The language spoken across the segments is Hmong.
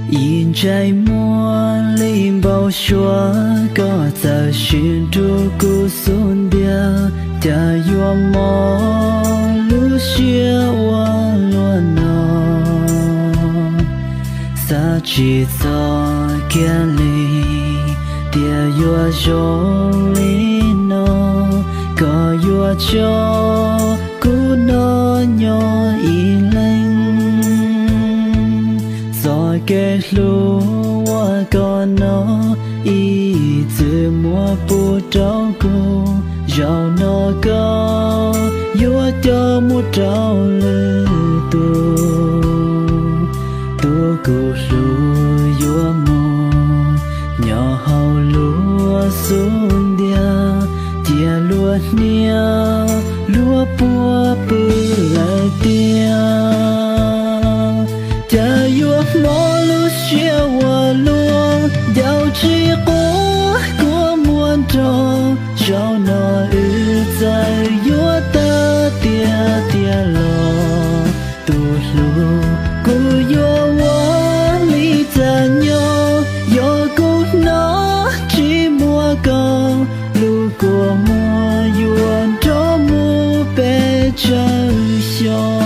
Ib ntsais muag li npau suav, koj txawm siv rau kuv xub ntiag, cas yuav mob lub siab ua luaj no. Xav tsis txog kiag li tias yuav zoo li no, koj yuav tso kuv no nyob ib leeg. Txoj kev hlub uas koj no ib txwm muab pub rau kuv, zaum no koj yuav coj mus rau lwm tus. Tus kuv hlub yuav mus nyob hauv luag xub ntiag, cia luag hnia luag puag pw lawm tiag. Cas yuav mob lub siab ua luaj, ncauj tsis quav kua muag nrog, zaum no wb txawm yuav tag tiag tiag los. Tus hlub, kuv yuav ua li cas nyob, yog kuv hnov tsis muaj koj, lub kua muag yuav nrog mus pes tsawg xyoo.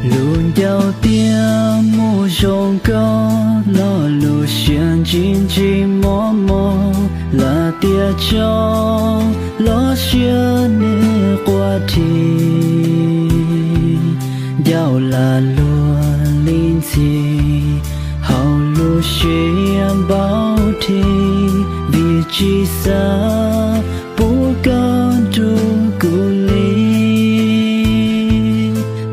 Lub ncauj tias mus zoo nkauj los lub siab ntsig ntsig mob mob, lam tias tso los siab nws quaj dhi. Ncauj lam luag li ntxhi, hauv lub siab npau dhi, vim tsis xav pub koj nrug kuv li.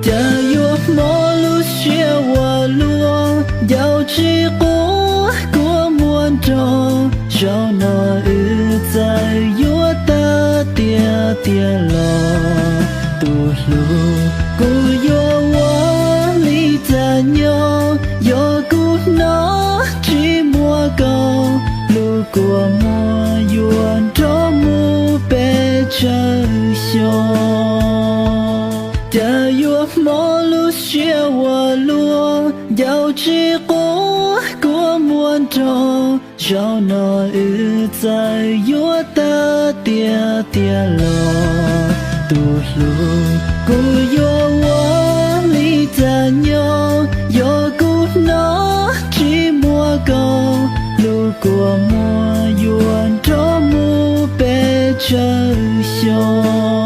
Cas yuav mob lub siab ua luaj, ncauj tsis quav kua muag nrog, zaum no wb txawm yuav tag tiag tiag los. Tus hlub, kuv yuav ua li cas nyob, yog kuv hnov tsis muaj koj, lub kua muag yuav nrog mus pes tsawg xyoo. Cas yuav mob lub siab ua luaj, ncauj tsis quav kua muag nrog, zaum no wb txawm yuav tag tiag tiag los. Tus hlub, kuv yuav ua li cas nyob, yog kuv hnov tsis muaj koj, lub kua muag yuav nrog mus pes tsawg xyoo.